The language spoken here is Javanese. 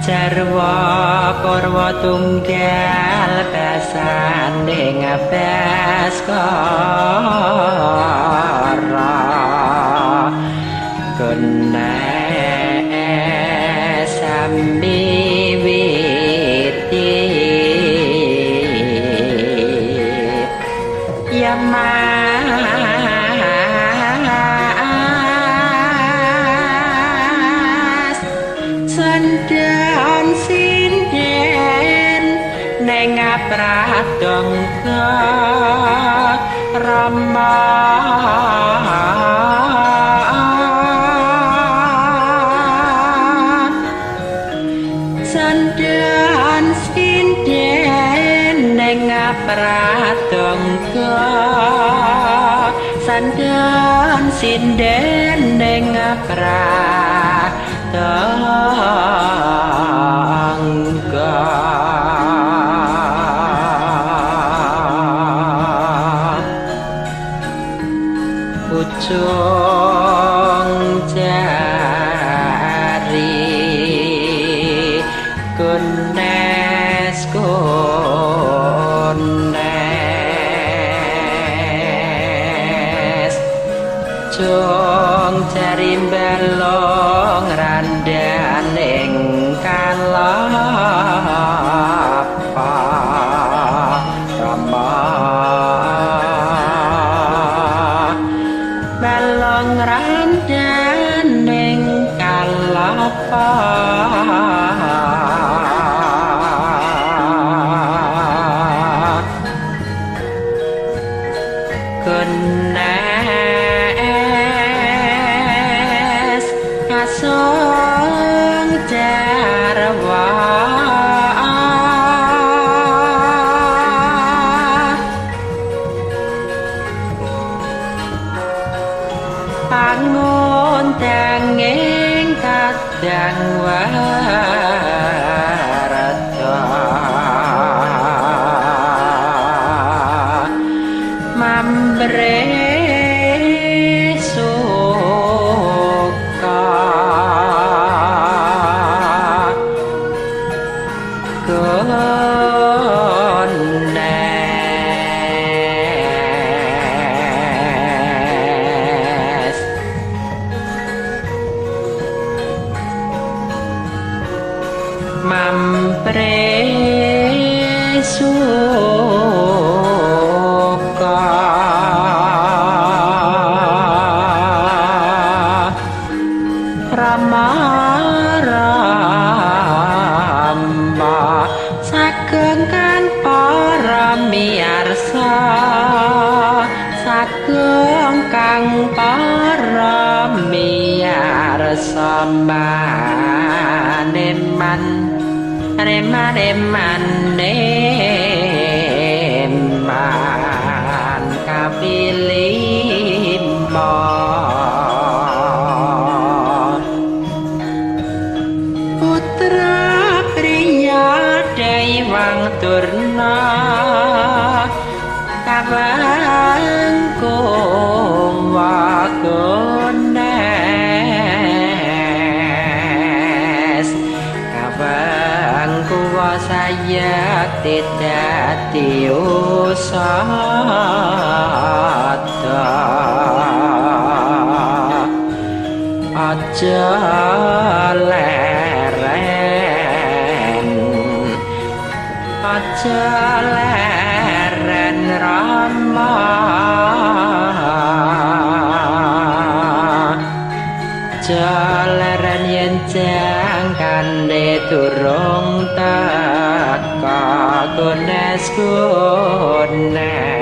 Jarwa purwa tunggal basaning Baskara Guna sami witi ya mas sendhan sinden neng pradangga Rama sendhan sinden neng pradangga sendhan sinden neng pradangga ujung jari kunes kunes jung jari balong randaning kalapa Rama balong randaning kalapa Gunes asung jarwa pangundanging kadang warta mambre suka Gunes mambre suka Rama Rama sageng kan para miyarsa sageng kang para miyarsa maneman reman neman kapilima putra priya Daiwang Durna kawangkung wagones kawangku sayekti dadi usada aja leren aja leren Rama aja leren yen jangkane durung teka Gunes gunes.